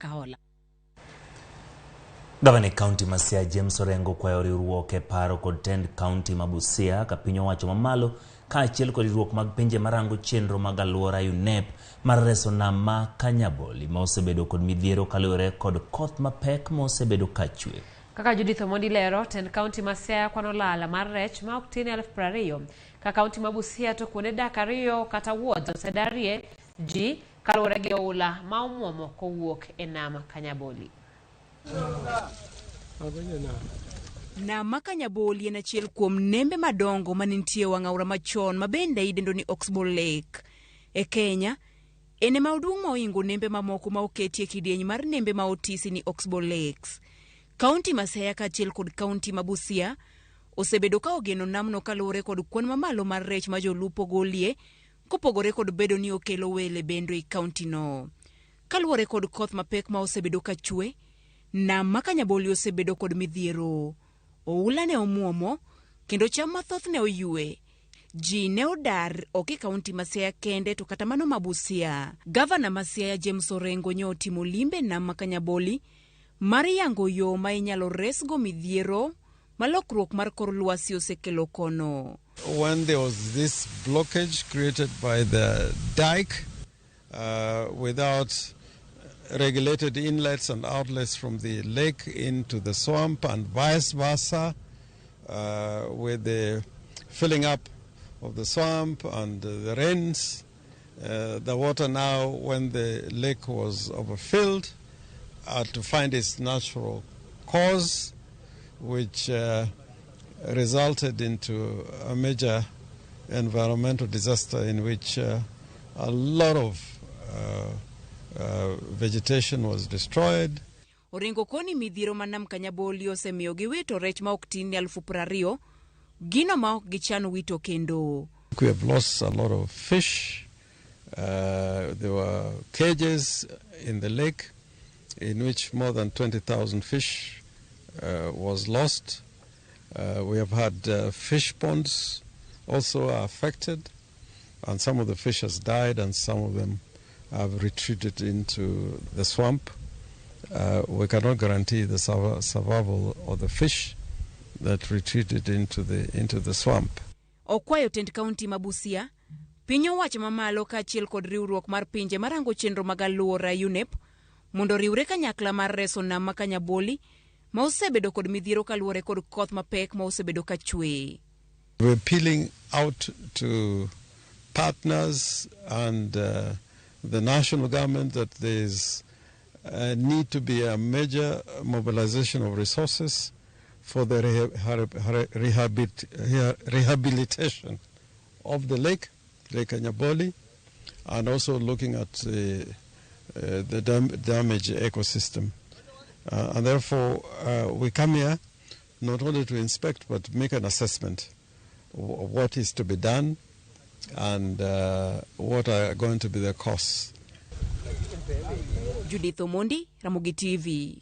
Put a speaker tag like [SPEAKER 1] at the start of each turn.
[SPEAKER 1] Kahola.
[SPEAKER 2] Gavana e kaunti ma Siaya James Orengo okwayo riwruok e paro kod tend kaunti ma Busia ka piny owacho mamalo kaachiel kod riwruok mag pinje marango chenro mag alwora UNEP mar reso nam ma Kanyaboli ma osebedo kod midhiero kaluwore kod koth mapek ma osebedo kachwe.
[SPEAKER 3] Kaka Judith Omondi lero, tend kaunti ma Siaya kwano lal mar rech ma ok tin 20,000. Ka kaunti ma Busia to kuonde dak ariyo kata wards osedarie ji kaluwore gi oula ma omuomo kowuok e nam Kanyaboli.
[SPEAKER 4] Nam ma Kanyaboli en achiel kuom nembe madongo ma nitie e wang' aora machon ma bende idendo ni Oxbow Lake. E Kenya, en ema oduong' ma ohingo nembe mamoko ma oketie kidieny mar nembe ma otisi ni Oxbow Lakes. Kaunti ma Siaya kaachiel kod kaunti ma Busia osebedo ka ogeno namno kaluwore kod kwan mamalo mar rech ma jolupo golie kopogore kod bedo ni okelo wele bendo e kauntino. Kaluwore kod koth mapek ma osebedo ka chwe, nam ma Kanyaboli osebedo kod midhiero. Oula ne omuomo kendo cham mathoth ne oywe. Ji ne odar ok e kaunti ma Siaya kende to kata mano ma Busia. Gavana ma Siaya James Orengo nyo otimo limbe e nam ma Kanyaboli mar yango yo ma inyalo resgo midhiero ma lokruok mar kor lwasi osekelo kono.
[SPEAKER 5] When there was this blockage created by the dike without regulated inlets and outlets from the lake into the swamp and vice versa, with the filling up of the swamp and the rains, the water now, when the lake was overfilled, had to find its natural course, which resulted into a major environmental disaster in which a lot of vegetation was destroyed.
[SPEAKER 4] Orengo koni midhiero ma nam Kanyaboli osemiyo giwito rech ma ok tin ne 20,000, gino ma ok gichan wito kendo.
[SPEAKER 5] We have lost a lot of fish. There were cages in the lake in which more than 20,000 fish was lost. We have had fish ponds also affected, and some of the fish has died and some of them have retreated into the swamp. We cannot guarantee the survival of the fish that retreated into the swamp.
[SPEAKER 4] Okwayo tend kaunti ma Busia, piny owacho mamalo kaachiel kod riwruok mar pinje marango chenro mag alwora UNEP mondo oriwre kanyakla mar reso nam ma Kanyaboli ma osebedo kod midhiero kaluwore kod koth mapek ma osebedo ka chwe.
[SPEAKER 5] We're appealing out to partners and the national government that there's need to be a major mobilization of resources for the rehabilitation of the lake, Lake Kanyaboli, and also looking at the damaged ecosystem. And therefore, we come here not only to inspect but make an assessment of what is to be done and what are going to be the costs.
[SPEAKER 4] Judith Omondi, Ramogi TV.